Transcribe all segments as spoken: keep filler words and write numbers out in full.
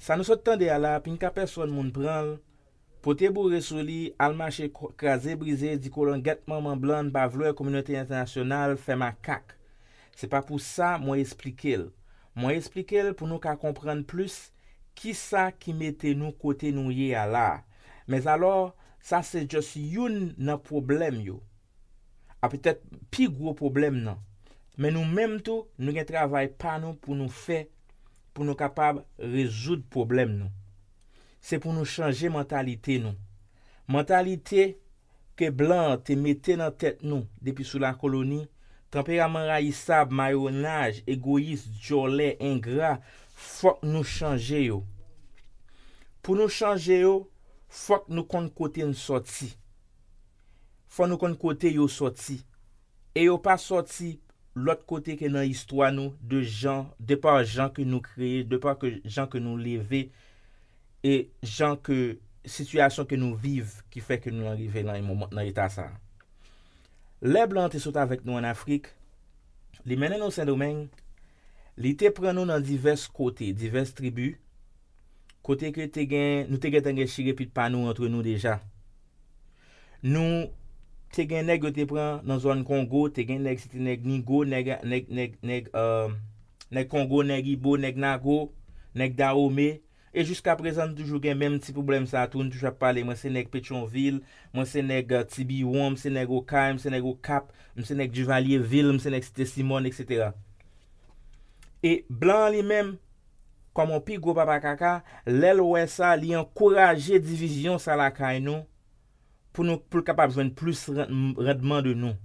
Sa nou sot tande a la, pinga pèsòn moun pran l, pote boure sou li, al mache kraze brize, di kolon gèt manman blan n pa vle wè kominote entènasyonal fè makak. Se pa pou sa mwen esplike l. Mwen esplike l pou nou ka konprann plis kisa ki mete nou kote nou ye a la. Mèzalò, sa se just youn nan pwoblèm yo. A petèt pi gwo pwoblèm nan. Men nou menm tou, nou gen travay pa nou pou nou fè, pou nou kapab rezoud pwoblèm nou. Se pou nou chanje mantalite nou. Mantalite ke blan an te mete nan tèt nou depi sou lakoloni, tanperaman rayisab, mayonaj, egoyis, djòlè, engra, fòk nou chanje yo. Pou nou chanje yo, fòk nou konn kote n sòti. Fò nou konn kote yo sòti. E yo pa sòti lòt kote ke nan istwa nou, de jan, de pa jan ke nou kreye, de pa ke jan ke nou leve, e jan ke sitiyasyon ke nou viv ki fè ke nou rive nan yon moman, nan eta sa. Lè blan an te sot avèk nou ann Afrik, li mennen nou Sendomeng, li te pran nou nan divès kote, divès tribi, kote ke te gen, nou te gentan gen chirepit pa nou antre nou deja. Nou te gen nèg yo te pran nan zòn Kongo, te gen nèg, se te nèg Nigo, nèg, nèg, nèg, nèg, euh, nèg Kongo, nèg Ibo, nèg Nago, nèg Dawome. E jiska prezan, nou toujou gen menm ti pwoblèm sa a tou, nou toujou ap pale, mwen se nèg Petyonvil, mwen se nèg, euh, Tibiwon, m se nèg Okay, m se nèg Okap, m se nèg Divalyevil, m se nèg Site Simòn, etsetera. E blan an li menm, kòm yon pi gwo papa kaka, lè l wè sa, li ankouraje divizyon sa lakay nou, pou nou, pou l kapab jwenn plis rann-, randman de nou.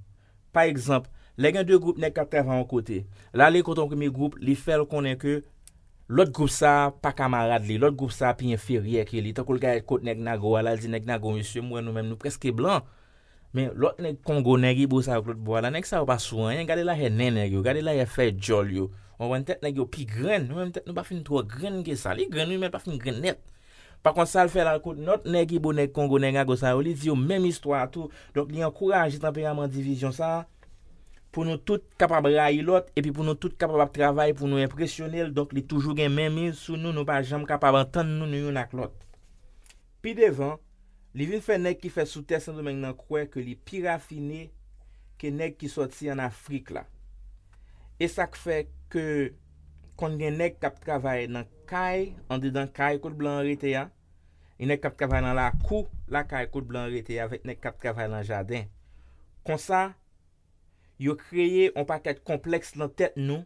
Pa egzanp, lè gen de gwoup nèg k ap travay yon kote, l ale kote yon premye gwoup, li fè l konnen ke lòt gwoup sa a pa kamarad li, lòt gwoup sa a pi enferyè ke li. Tankou l gade kot nèg Nago a la, l di nèg Nago, mesye, m wè nou menm, nou prèske blan. Men lòt nèg Kongo, nèg Ibo sa yo k lòt bò a la, nèg sa yo pa sou anyen. Gade lajè nen nèg yo, gade lajè fèy djòl yo. Ou konprann, tèt nèg yo pi grenn, nou menm tèt nou pa fin twò grenn ke sa. Li grenn wi, men l pa fin grenn nèt. Pa kont sa l fè la, kot lòt nèg Ibo, nèg Kongo, nèg Nago sa yo, li di yo menm istwa a tou. Donk, li ankouraje tanperaman divizyon sa a, pou nou tout kapab rayi lòt, epi pou nou tout kapab ap travay pou nou enpresyone l. Donk, li toujou gen menmiz sou nou, nou pa janm kapab antann nou, nou youn ak lòt. Pi devan, li vin fè nèg ki fèt sou tè Sendomeng nan kwè ke li pi rafine ke nèg ki sòti ann Afrik la. E sa k fè ke konn gen nèg k ap travay nan kay, andedan kay kot blan an rete a, gen nèg k ap travay nan lakou lakay kot blan an rete a, avèk nèg k ap travay nan jaden. Konsa, yo kreye yon pakèt konplèks nan tèt nou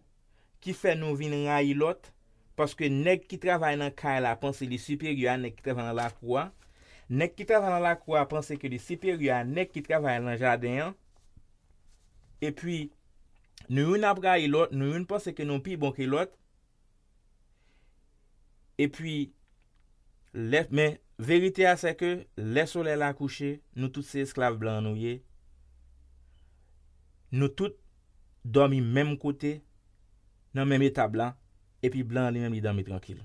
ki fè nou vin rayi lòt, paske nèg ki travay nan kay la panse li siperyè a nèg ki travay nan lakou a, nèg ki travay nan lakou a panse ke li siperyè a nèg ki travay nan jaden an, epi nou youn ap rayi lòt, nou youn panse ke nou pi bon ke lòt, epi lè, men verite a se ke lè solèy la kouche, nou tout se esklav blan an nou ye. Nou tout dòmi menm kote, nan menm etab la, epi blan an li menm li dòmi trankil.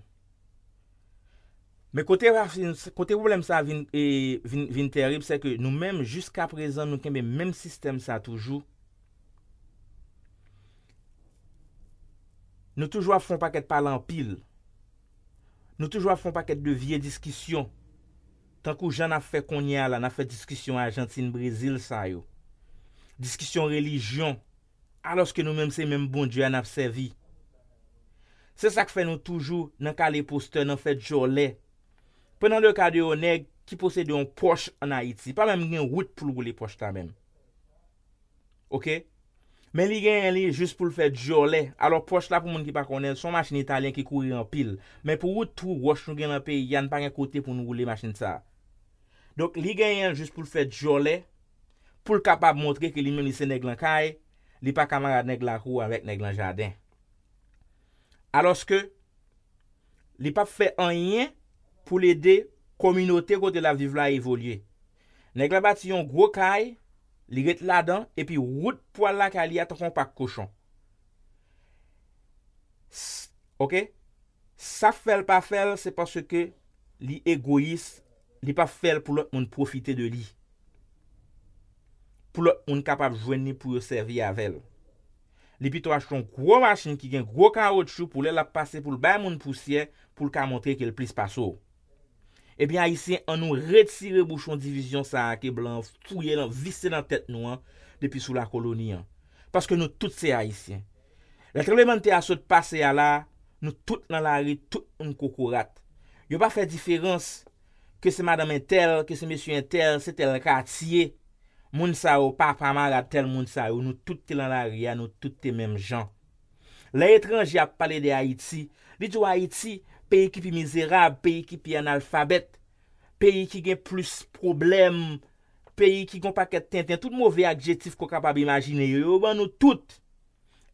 Men kote rafin-, kote pwoblèm sa vin, e, vin, vin tèrib, se ke nou menm, jiska prezan, nou kenbe menm sistèm sa toujou. Nou toujou ap fè yon pakèt pale anpil. Nou toujou ap fè yon pakèt de vye diskisyon. Tankou jan n ap fè kounye a la, n ap fè diskisyon Ajantin, Brezil sa yo. Diskisyon relijyon. Alòske nou menm se menm Bondye a n ap sèvi. Se sa k fè nou toujou nan kale postè, nan fè djòlè. Pran nan le ka de yon nèg ki posede yon Porsche ann Ayiti. Pa menm gen wout pou l woule Porsche la menm. Oke? Men li genyen li jis pou l fè djòlè. Alò, Porsche la, pou moun ki pa konnen l, se yon machin italyen ki kouri anpil. Men pou wout twou wòch nou gen nan peyi a, n pa gen kote pou n woule machin sa a. Donk, li genyen l jis pou l fè djòlè, pou l kapab montre ke li menm li se nèg lan kay, li pa kamarad nèg lakou avèk nèg lan jaden. Alòske, li p ap fè anyen pou l ede kominote kote l ap viv la evolye. Nèg la bati yon gwo kay, li ret ladan, epi wout pou al lakay li a tankou yon pak kochon. S-, oke? Sa fè l pa fè l, se paske li egoyis, li p ap fè l pou lòt moun pwofite de li. Pou lòt moun kapab jwenn li pou yo sèvi avè l. Li pito achte yon gwo machin ki gen gwo kawotchou pou lè l ap pase pou l bay moun pousyè, pou l ka montre ke l plis pase w. Ebyen, Ayisyen, ann nou retire bouchon divizyon sa a ke blan an fouye nan, vise nan tèt nou an depi sou lakoloni an. Paske nou tout se Ayisyen. Lè tranblemanntè a sot pase a la, nou tout nan lari, tout moun kokorat. Yo pa fè diferans ke se madanm entèl, ke se mesye entèl, se tèl katye. Moun sa yo, pa kamarad tèl moun sa yo, nou tout te nan lari a, nou tout te menm jan. Lè etranje ap pale de Ayiti, li di w Ayiti, peyi ki pi mizerab, peyi ki pi analfabèt, peyi ki gen plis pwoblèm, peyi ki gen yon pakèt tenten, tout move adjetif ke w kapab imajine yo, yo ban nou tout.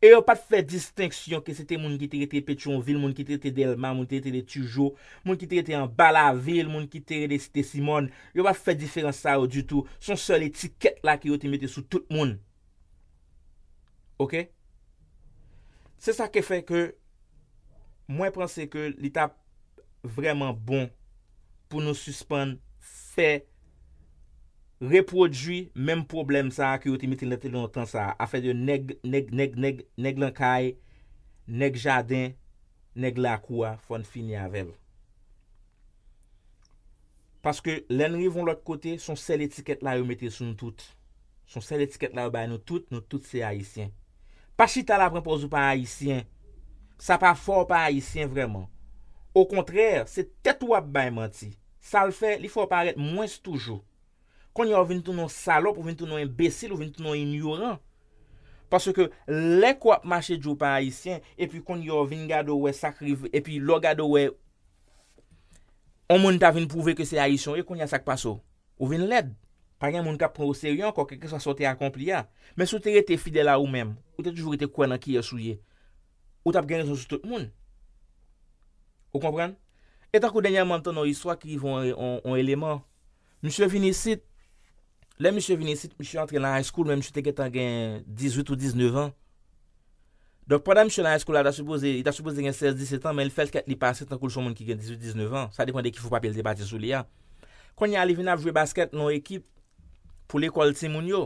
E yo pa t fè distenksyon ke se te moun ki te rete Petyonvil, moun ki te rete Dèlma, moun ki te rete Letijo, moun ki te rete anba lavil, moun ki te rete Site Simòn. Yo pa t fè diferans sa yo ditou. Se yon sèl etikèt la ke yo te mete sou tout moun. Oke? Se sa ke fè ke mwen panse ke li t ap vrèman bon pou nou sispann fè repwodui menm pwoblèm sa a ke yo te mete nan te lontan sa a. Afè de nèg, nèg, nèg, nèg, nèg lakay, nèg jaden, nèg lakou a, fò n fini avè l. Paske lè n rive yon lòt kote, se yon sèl etikèt la yo mete sou nou tout. Se yon sèl etikèt la yo bay nou tout, nou tout se Ayisyen. Pa chita la pran pòz ou pa Ayisyen. Sa pa fè w pa Ayisyen vrèman. Okontrè, se tèt ou ap bay manti. Sa l fè, li fè w parèt mwens toujou. Kounye a w vin tounen yon salòp, ou vin tounen yon enbesil, ou vin tounen yon inyoran. Paske lè ke w ap mache di w pa Ayisyen, epi kounye a w vin gade w wè sa k rive, epi lè w gade w wè yon moun ta vin pwouve ke se Ayisyen w ye, kounye a sa k pase w? Ou vin lèd. Pa gen moun k ap pran w oserye ankò, kèlkeswa sa w te akonpli a. Men si w te rete fidèl a ou menm, ou te toujou rete kwè nan kiyès ou ye, ou t ap gen rezon sou tout moun. Ou konprann? E tankou dènyèman, m tande yon istwa ki rive yon, yon, yon eleman. Misye vin isit. Lè misye vin isit, misye antre nan high school, men misye te gentan gen dizuit ou diznèf an. Donk, pandan misye nan high school la, ta sipoze, li ta sipoze gen sèz, disèt an, men l fè kèt li pase tankou l se yon moun ki gen dizuit, diznèf an. Sa depann de ki fo papye l te pati sou li a. Kounye a, li vin ap jwe baskèt nan yon ekip pou lekòl timoun yo.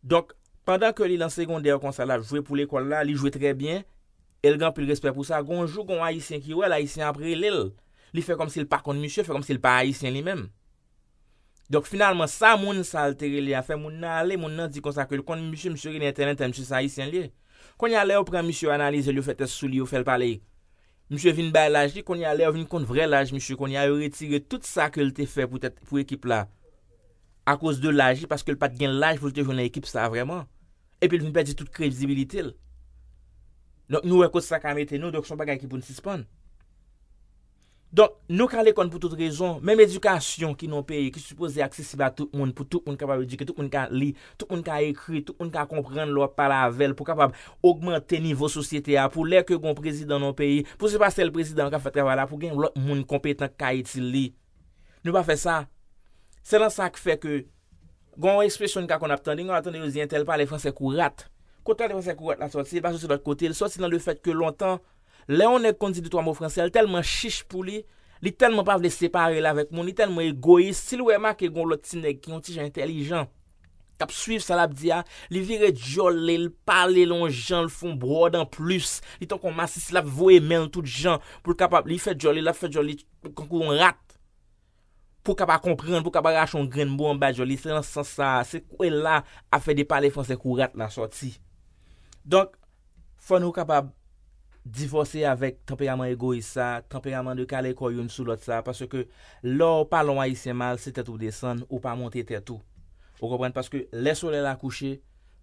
Donk, pandan ke li nan segondè konsa, l ap jwe pou lekòl la, li jwe trè byen, e l gen anpil respè pou sa. Gon jou, gon Ayisyen ki wè l, Ayisyen ap rele l. Li fè kòmsi l pa konn misye, fè kòmsi l pa Ayisyen li menm. Donk, finalman, sa moun sa l te rele a fè moun nan ale, moun nan di konsa ke l konn misye, misye rele entèl, entèl, misye se Ayisyen l ye. Kounye a, lè yo pran misye, yo analize l, yo fè tès sou li, yo fè l pale. Misye vin bay laj li, kounye a, lè yo vin konn vrè laj misye, kounye a, yo retire tout sa ke l te fè poutèt pou ekip la. Akoz de laj li, paske l pa t gen laj pou l te jwe nan ekip sa vrèman. Epi l vin pèdi tout kredibilite l. Donk, nou wè kot sa ka mete nou, donk, se yon bagay ki pou n sispann. Donk, nou ka lekòl pou tout rezon, menm edikasyon ki nan yon peyi ki sipoze aksesib a tout moun, pou tout moun kapab edike, tout moun ka li, tout moun ka ekri, tout moun ka konprann lè w ap pale avè l, pou kapab ogmante nivo sosyete a, pou lè ke gon prezidan nan yon peyi, pou se pa sèl prezidan an k ap fè travay la, pou gen lòt moun konpetan k ka itil li. Nou pa fè sa. Se nan sa k fè ke gon ekspresyon n ka konn ap tande, n ka tande yo di entèl pale fransè kou rat. Kot pale fransè kou rat la sòti? Li pa sòti lòt kote, li sòti nan lefèt ke lontan, lè yon nèg konn di de twa mo fransè, li tèlman chich pou li, li tèlman pa vle separe l avèk moun, li tèlman egoyis, si l remake gon lòt ti nèg ki yon ti jan entèlijan, k ap swiv sa l ap di a, li vire dyòl li, l pale l yon jan, l fè yon bwòd anplis, li tankou yon masis, l ap voye men l tout jan, pou l kapab, li fè dyòl li, l ap fè dyòl li tankou yon rat. Pou w kapab konprann, pou w kapab rache yon grenn bò anba dyòl li, se nan sans sa a, se kwè la afè de pale fransè kou rat la sòti. Donk, fò nou kapab divòse avèk tanperaman egoyis sa, tanperaman de kale kò youn sou lòt sa, paske lè w pale yon Ayisyen mal, se tèt ou desann, ou pa monte tèt ou. Ou konprann? Paske lè solèy la kouche,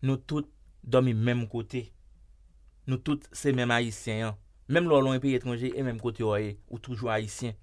nou tout dòmi menm kote. Nou tout se menm Ayisyen an. Menm lè w nan yon peyi etranje, e menm kote w ye, ou toujou Ayisyen.